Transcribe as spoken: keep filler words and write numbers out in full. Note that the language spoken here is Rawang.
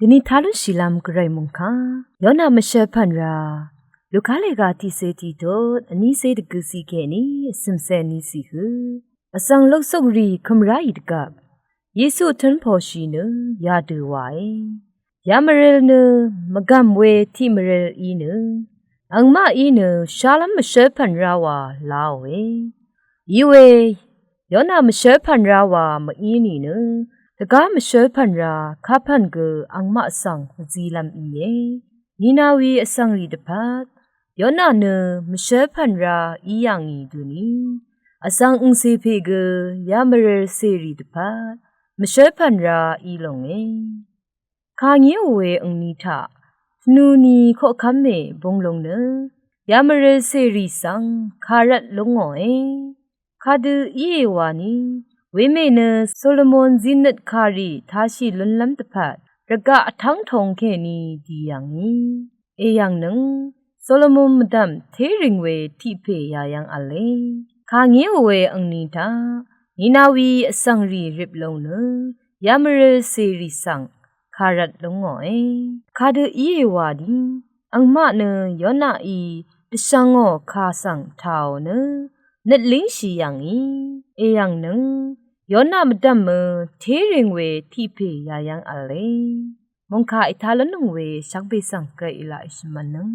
Dvni talúnshìlv́m gvray mòngkà Yona mvshv́l pv̀n rā Luka lèga tiqsè tiqdot vnísè dvgø̀cì kèní vsø̀msè nícì hø vsvng luksukrì kø̀mráì dvgvp Yesu vtǿn pòshì nø yadø̀ wàe. Yamvrøl nø mvgv̀m we tiqmvrøl í nø angmaqí nø shálv́m mvshv́l pv̀n rā wà laòe. Iwe Yona mvshv́l pv̀n rā wà mv-í nìnø dvgá mvshv́l pv̀n rā kapv̀n gø angmaq svng mvzilv́m íe. Ninawi vsvngrì dvpvt Yona nø mvshv́l pv̀n rā í yà ngì døni vsvng angcè pè gø yamvrøl cèrì dvpvt mvshv́l pv̀n rā í longe. Kà ngíò we angni taq tvnuni koqkv́m mè bung lung nø yamvrøl cèrì svng kà rvt lú ngòe. Kadø íe wani wemè nø Solomon zínøt kàrì tāshì lúnlv́m dvpvt rvgaq vtv́ng tong kèní dì yà ngì. Èyv̀ngnøng Solomon mvdv̀m térìng we tiq pè yà yv́ng v̄le. Kà ngíò we angni taq Ninawi vsvngrì rip lung nø yamvrøl cèrì svng kà rvt lú ngòe. Kadø íe wani angmaq nø Yonaqí dvshvngò kà svng tāò nø nøt língshì yà ngì. Èyv̀ngnøng Yona mvdv̀mø térìng we tiq pè yà yv́ng v̄le. Mòngkà ètá lúnnøng we shvngbe svng gvray èlaq èshvmv̄nnøng